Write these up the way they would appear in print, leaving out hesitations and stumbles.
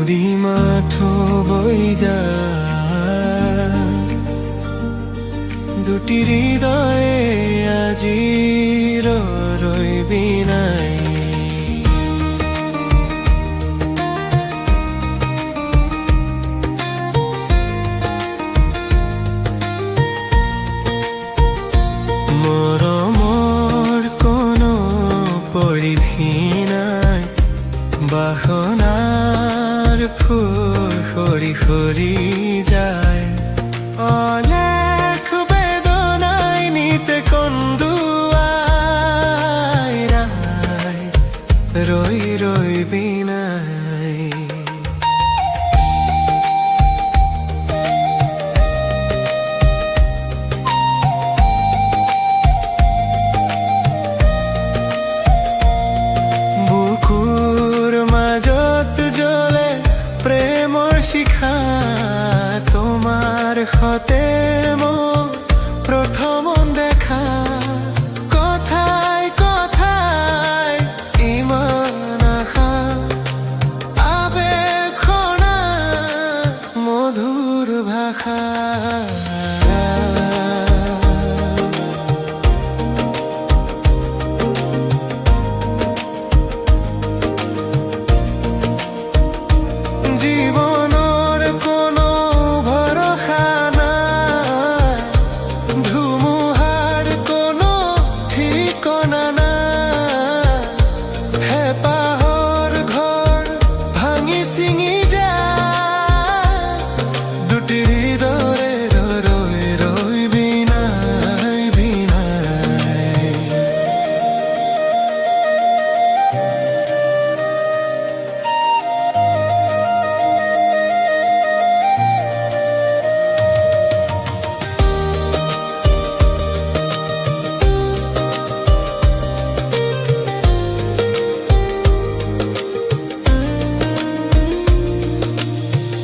নদী মাথো বৈ যায়, দুটি হৃদয়ে আজি ৰইবি নাই। মৰমৰ কোনো পৰিধি নাই, বাসনাৰ ফুল সৰি সৰি যায়। অলেখ বেদনাই নিতে কন্দুয়াই ৰই ৰই বিনাই। বুকুৰ মাজত জ্বলে প্ৰেমৰ শিখা, তোমাৰ সতে মোৰ প্ৰথম দেখা। কথাই কথাই ইমান আশা, আবেগ সনা মধুৰ ভাষা। জীৱনৰ কোনো ভৰসা নাই, ধুমুহাৰ কোনো ঠিকনা নাই। হেঁপাহৰ ঘৰ ভাঙি ছিঙি যায়, দুটি হৃদয়ে ৰৈ ৰৈ বিনাই বিনাই।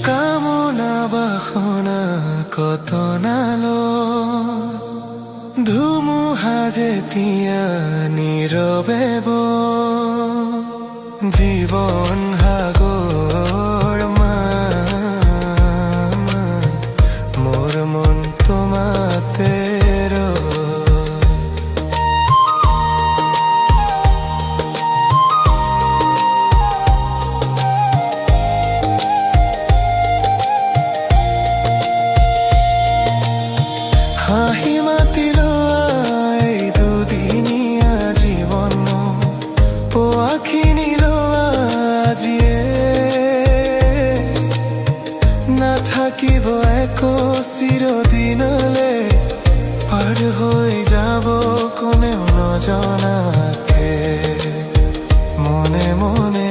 কামনা বাসনা কত নালো, ধুমুহা যেতিয়া নীৰৱে জীৱন সাগৰ মা, মোৰ মন তোমাতে ৰয়। হাঁহি মাতিল এই দুদিনীয়া জীৱন, পোৱাখিনি আজিয়ে নাথাকিব একো চিৰদিনলে, পাৰ হৈ যাব কোনেও নজনাকে। মনে মনে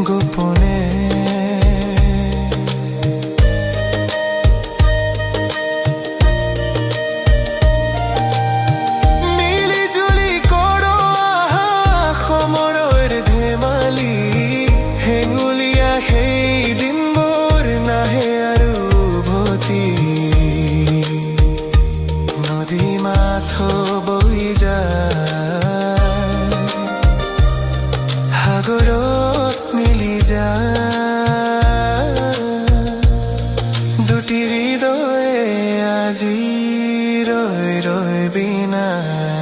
গোপনে মিলি জুলি কৰো আহা সময়ৰ ধেমালি, হেঙুলীয়া সেই দিনবোৰ নাহে আৰু উভতি। নদী মাথো বৈ যায়, সাগৰত মিলি যায়, দুটি হৃদয়ে আজি ৰৈ ৰৈ বিনাই।